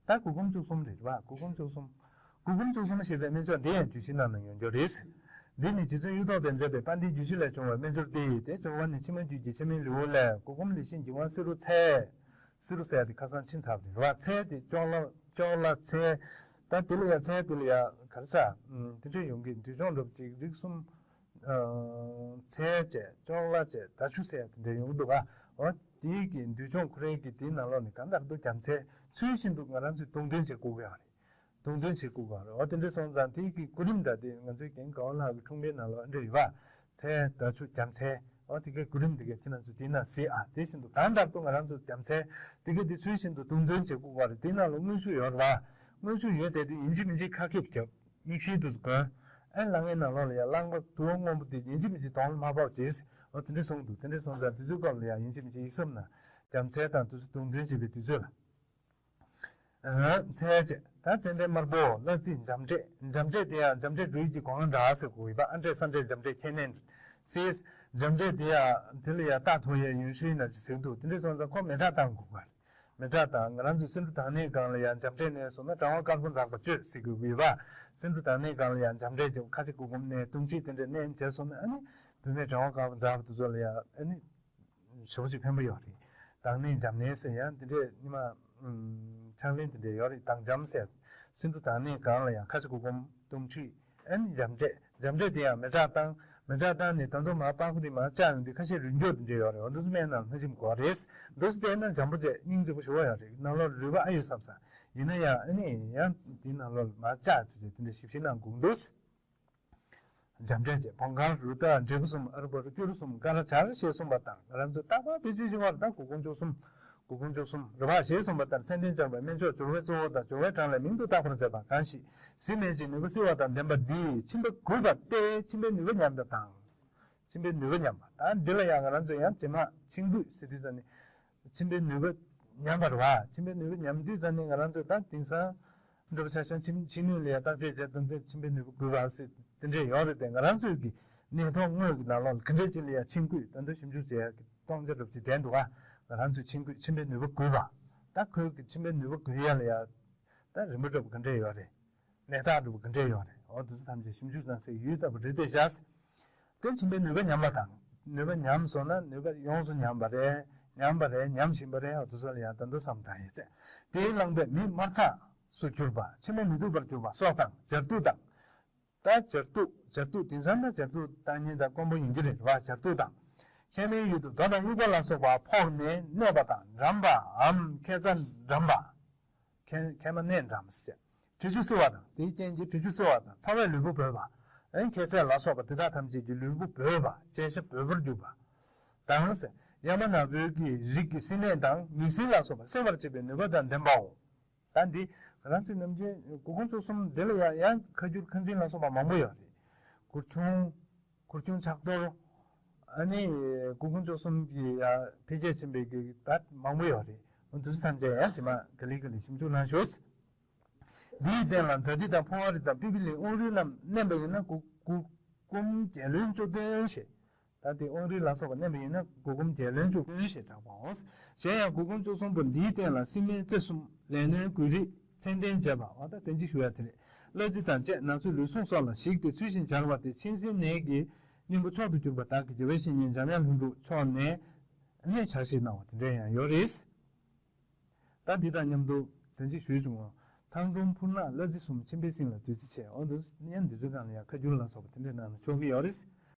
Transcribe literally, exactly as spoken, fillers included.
ད་གུར་གུམ་བཅུ་གསུམ་རེད་བ། གུར་གུམ་བཅུ་གསུམ། གུར་གུམ་བཅུ་གསུམ་ཞེས་པའི་སྨན་མཆོག་འདི་ཡང་བརྗོད་གཞི་ནང་ན་ཡོང་རྒྱུ་རེད། འདི་ནི་རྗེ་བཙུན་གཡུ་ཐོག་བན་མཛད་པའི་དཔལ་ལྡན་རྒྱུད་བཞི་ལས་བྱུང་བའི་སྨན་མཆོག་སྟེ། དེ་སྦྱོར་བ་ནི་ཕྱི་མ་རྒྱུད་ཀྱི་ཕྱི་མའི་ལེའུ་ལས། གུར་གུམ་ལས་གཞན་འགྱིང་བ་བསེ་རུ་འཚལ། བསེ་རུ་ཟེར་ཡ་དེ་ཁ་སང་ཕྱིན་ཚར་བ་རེད་བ། འཚལ་དེ་ཅོག་ལ་ཅོག་ལ་འཚལ། ད་དེ་ལ་ཡ་འཚལ་དེ་ལ་ཡ་ག་རེ་ཟ། ཨམ། དེ་འདྲ་ཡོང་གི་འདུལ་སྦྱོང་འདྲ་པོ་ཅིག་རིགས་གསུམ། ཨ། འཚལ་བྱས་ཅོག་ལ་བྱས་ད་ཆུ་ཟེར་ཡ་དེ་འདྲ་ཡོང་གི་འདུག་ག་འོ་དེའི་གི་འདུལ་སྦྱོང་ཁོ་རའི་གི་དེའི་ནང་ལོགས་ནས་གང་ལྟར་དུ་རྒྱལ་མཚན་ཚུལ་བཞིན་དུ་ང་རང་ཚོས་དུང་འདོན་བྱེད་དགོས་ཀྱི་ཡོད་རེད། དུང་འདོན་བྱེད་དགོས་ཀྱི་ཡོད་རེད། འོ་དེ་འདྲ་སོང་ཙང་དེའི་གི་གོ་རིམ་འདྲ་དེ་ང་ཚོའི་རྒན་ག་བ་ལགས་ཀྱི་འཁྲུངས་པའི་ནང་ལོགས་ཨ་འདྲ་ཡོད་པ། འཚལ་ད་ཆུ་རྒྱལ་མཚན། འོ་དེ་གའི་གོ་རིམ་དེ་གའི་དེ་ང་ཚོས་དེའི་ནང་གཟིགས་ཨ། དེ་བཞིན་དུ་གང་ལྟར་དུ་ང་རང་ཚོས་རྒྱལ་མཚན་དེ་གའི་དེ་ཚུལ་བཞིན་དུ་དུང་འདོན་བྱེད་དགོས་ཀྱི་ཡོད་རེད། དེའི་ནང་ལ་དངོས་ཤུགས་ཡོད་རེད་བ། དངོས་ཤུགས་ཡོད་དེ་དུས་ཡིན་གཅིག་མིན་གཅིག་ཁ་ཁེབས་རྒྱབ། མིག་ཤེལ་དུ་གོན། ཨེ་ལྷང་ངེ་ནང་ལོགས་ལ་ཡང་རླངས་པ་དུ་བ་སྔོན་པོ་དེ་ཡིན་གཅིག་མིན་གཅིག་གདོང་ལ་མ་བབས་ཅེས། འོ་དེ་འདྲ་གསུངས་འདུག་དེ་འདྲ་སོང་ཙང་དུས་ཚོད་སྐབས་ལ་ཡང་ཡིན་གཅིག་མིན་གཅིག་ཡིད་སེམས་ན་རྒྱལ་མཚན་དང་དུས་ཚོད་དུང་འདོན་བྱེད་པའི་དུས་ཚོད་ལ། ཨ། འཚལ་བྱས་ད་ཙན་དན་དམར་པོ་གླ་རྩི་འཇམ་འབྲས། འཇམ་འབྲས་དེ་ཡང་འཇམ་འབྲས་འབྲུ་ཡིས་ཀྱི་གོ་འང་འདྲ་ཟེར་གོ་ཡིན་པ། ཨ་འབྲས་ས་འབྲས་འཇམ་འབྲས་ཁྱེར་ནས་སྲིད། འཇམ་འབྲས་དེ་ཡང་དེ་ལ་ཡང་རྟགས་མཐོང་ཡས་ཡོན་ཧྲི་ན་ཅི་ཟེར་འདུག་དེ་འདྲ་སོང་ཙང་ཁོ་མེ་སྲེག་བཏང་དགོས་པ་རེད། མེ་སྲེག་དང་ང་རང་ཚོའི་སེ་འབྲུ་དྭངས་སྣེའི་སྒང་ལ་ཡང་འཇམ་འབྲས་བསྣུན་སོང་ན་གྲང་བ་དཀར་པོ་འཛག་པ་གཅོད་ཟེར་དགོས་ཀྱི་ཡོད་པ། སེ་འབྲུ་དྭངས་སྣེའི་སྒང་ལ་ཡང་འཇམ་འབྲས་ཀྱི་ཁ་ཆེ་གུར་གུམ་བསྣུན་དུང་ཁྲིད་དེ་འདྲ་བསྣུན་བྱས་སོང་ན་ཨ་ནི་བུད་མེད་གྲང་བ་དཀར་པོ་འཛག་པ་དེ་ཚོ་ལ་ཡང་ཨ་ནི་ཞེ་པོ་ཅིག་ཕན་པོ་ཡོད་རེད། དྭངས་སྣེ་འཇམ་སྣེ་ཟེར་ཡང་དེ་འདྲས་ཉི་མ་ཕྱག་ལེན་དེ་འདྲས་ཡོད་རེད། དྭངས་འཇམ་ཟེར། སེ་འབྲུ་དྭངས་སྣེའི་སྒང་ལ་ཡང་ཁ་ཆེ་གུར་གུམ་དུང་ཁྲིད། ཨ་ནི་འཇམ་འབྲས། འཇམ་འབྲས་དེ་ཡང་མེ་སྲེག་བཏང་། མེ་སྲེག་བཏང་ནས་ད་དུང་མར་པགས་ཀོ་དེ་མར་བཅག་ཡོང་དུས་ཁ་ཤས་རུལ་འགྱུར་དེ་འདྲ་ཡོད་རེད། འོ་འདི་ཚོ་སྨན་ནང་ལ་སྔ་ཞིབ་དགོས་རེད། འདུག་སེ་བལྟས་ན་འཇམ་པོ་བྱས་སྙིང་རྗེ་པོ་ཞུ་བ་ཡོད་རེད། ནང་ལོགས་རུལ་པ་ཨ་ཡོད་བསམ་ས། ཡིན་ན་ཡང་ཨ་ནི་ཡང་དེའི་ནང་ལོགས་ལ་མར་བཅག་བྱས་བྱས་དེ་འདྲ་ཞིབ་ཞིབ་གནང་དགོས་འདུག་འཇམ་འབྲས་བཅས་བོང་ཁ་རུ་ཏ་འབྲས་བུ་གསུམ་ཨ་རུ་པ་རུ་སྐྱུ་རུ་གསུམ་ཀ་ར་བྱར་ཞེས་གསུངས་པ་ལྟར་ང་རང་ཚོས་རྟག་པར་བེད་སྤྱོད་བྱེད་པར་ད་གུར་གུམ་བཅུ་གསུམ། གུར་གུམ་བཅུ་གསུམ་རེད་པ་ཞེས་གསུངས་པ་ལྟར་མཚན་ལྡན་སྦྱོར་བའི་སྨན་མཆོག་སྦྱོར་བའི་གཙོ་བོ་དང་སྦྱོར་བའི་གྲངས་ལས་མིང་དུ་བཏགས་པར་མཛད་པ་གང་ཞིག་ཟིལ་མེད་ཀྱི་ནུས་པ་བསིལ་བ་དང་ལྡན་པ་འདིས་མཆིན་པ་རྒུད་པ་སྟེ་མཆིན་པའི་ནུས་པ་ཉམས་པ་དང་། མཆིན་པའི་ནུས་པ་ཉམས་པ་ད་འདི་ལ་ཡང་ང་རང་ཚོས་ཡང་རྗེས་མ་མཆིན་རྒུད་ཟེར་དུས་ཙམ་ནས། མཆིན་པའི་ནུས་པ་ཉམས་པ་རེད་བ། མཆིན་པའི་ནུས་པ་ཉམས་དུས་ཙམ་ནས་ང་རང་ཚོས་ད་དེང་སང་འགྲོ་བ་ཆ་ཤས་མཆིན་མཆིན་ནུས་ལ་ཡང་བརྟག་དཔྱད་བྱས་ད་ཚོད་མཆིན་པའི་ནུས་པ་རྒུད་པ་ཟེར་དེ་འདྲས་ཡོད་རེད་དེ། ང་རང་ཚོས་ཀྱི་ནད་ཐོག་དངོས་ཀྱི་ནང་ལོགས་ལ་ག་འདྲས་ཅིག་ལ་ཡང་མཆིན་རྒུད་ད་དུང་ཞིབ་འཇུག་བྱེད་ཡག་གི་སྟོང་ཆ་འགྲུབ་ཅིག་བསྡད་འདུག་ག་ང་རང་ཚོས་མཆིན་རྒུད་མཆིན་པའི་ནུས་པ་རྒུད་པ། ད་ཁོའི་གི་མཆིན་པའི་ནུས་པ་རྒུད་ཡག་ལ་ཡང་ད་རིམ་པ་འདྲ་པོ་ག་འདྲས་ཡོད་རེད། ནད་རྟགས་འདྲ་པོ་ག་འདྲས་ཡོད་རེད། འོ་དེ་ཚོ་ཐམས་ཅད་ཞིབ་འཇུག་གནང་སའི་ཡུལ་ལྟ་བུ་རེད་དེ་བཞག་དེ་མཆིན་པའི་ནུས་པ་ཉམས་པ་དང་། ནུས་པ་ཉམས་སོང་ན་ནུས་པ་ཡོངས་སུ་ཉམས་པ་རེད། ཉམས་པ་རེད། ཉམས་བཞིན་པ་རེད། འོ་དེ་ཚོ་ལ་ཡང་ད་དུང་བསམ་བཏང་ཡོད་ཚེ། དེའི་རླངས་པས་མི་དམར་ཚ་སུ་གྱུར་པ། མཆི་མ་མི་ཐུབ་པར་གྱུར་པ་སོགས་དང་སྦྱར་དུག་དང་། ད་སྦྱར་དུག་སྦྱར་དུག་དེང་སང་ད་སྦྱར་དུག་བཏང་མཁན་ད་དཀོན་པོ་ཡིན་གྱི་རེད་བ། སྦྱར་དུག་དང་། མཁལ་མའི་ཡུལ་དུ་རྡོ་དང་དབྱུག་པ་ལ་སོགས་པ་ཕོག་ནས་གནས་པ་དང་འགྲམ་པའམ་མཁལ་རྩ་འགྲམ་པ། མཁལ་མཁལ་མ་གནས་འགྲམ་ཟེར། དྲི་ཆུ་བསིལ་བ་དང་དེའི་རྐྱེན་གྱིས་དྲི་ཆུ་བསིལ་བ་དང་ཚ་བས་ལུས་པོ་བོད་པ། ཨེ་མཁལ་ཚད་ལ་སོགས་པ་དེ་དག་ཐམས་ཅད་ཀྱི་ལུས་པོ་བོད་པ་བཅད་ཤ་བོད་པར་གྱུར་པ། དང་ཡང་མ་ན་བུའི་གི་རིགས་ཀྱི་བསིལ་གནས་དང་མིག་བསིལ་ལ་སོགས་པ་བསིལ་བར་བྱེད་པའི་ནུས་པ་དང་ལྡན་པའོ། ད་འདི་ང་རང་ཚོའི་ནམ་རྒྱུན་གུར་གུམ་བཅུ་གསུམ་འདི་ལ་ཡང་ཡང་ཁ་སྒྱུར་ཁ་འཛིན་ལ་སོགས་པ་མང་པོ་ཡོད་རེད། གུར་ཆུང་། གུར་ཆུང་ཕྱག་རྡོར། ཨ་ནི་གུར་གུམ་བཅུ་གསུམ་གྱི་ཡང་འཕེལ་རྒྱས་ཕྱིན་པའི་གི་ད་མང་པོ་ཡོད་རེད། འོ་དེ་ཚོ་ཐམས་ཅད་ཡང་རྗེས་མ་ག་ལེ་ག་ལེ་ཞིབ་འཇུག་གནང་ཤོག་འདིའི་སྟེང་ལ་ཛཱ་ཏི་དང་ཕོ་བ་རི་དང་པི་པི་ལིང་དབང་རིལ་རྣམས་བསྣན་པ་ཡིན་ན་གུར་གུར་གུམ་བརྒྱད་ལོན་བཅུ་བདུན་ཞེས། ད་དེ་དབང་རིལ་ལ་སོགས་པ་བསྣན་པ་ཡིན་ན་གུར་གུམ་བརྒྱད་ལོན་བཅུ་བདུན་ཞེས་གྲགས་པའོ། གཞན་ཡང་གུར་གུམ་བཅུ་གསུམ་པོ་འདིའི་སྟེང་ལ་སྲིན་མལ་རྩེ་གསུམ་ལས་སྣོན་གོས་རིགས་ཚད་ལྡན་བྱས་པ་འོ་ད་དེ་འཇིག་ཞུ་ཡ་དེ་རེད། གླ་རྩི་དང་བཅས་ན་ཚོད་ལུས་ཟུངས་སོགས་ལ་ཞིག་སྟེ་ཚུལ་བཞིན་སྦྱར་བ་སྟེ་མཆིན་སྲིན་ནད་ཀྱི་སྙིང་པོ་མཆོག་ཏུ་གྱུར་པ་དག་གི་དགེ་བའི་བཤེས་གཉེན་འཇམ་དབྱངས་ལྷུན་གྲུབ་མཆོག་ནས་ནས་ཕྱག་བཞེས་གནང་བ་དེ་འདྲ་ཡང་ཡོད་རེད། ད་འདི་དང་མཉམ་དུ་དོན་གཅིག་ཞུས་བྱུང་ངོ་། ཐང་སྒྲོམ་ཕུར་ནག་གླ་རྩི་གསུམ་མཆིན་པའི་སྲིན་ལ་བདུད་རྩི་ཆེ། འོ་འདུག་སྙན་འདི་ཚོའི་སྒང་ལ་ཡང་ཁ་སྒྱུར་ལ་སོགས་པ་དེ་འདྲས་གནང་ན་ཆོག་གི་ཡོད་རེད།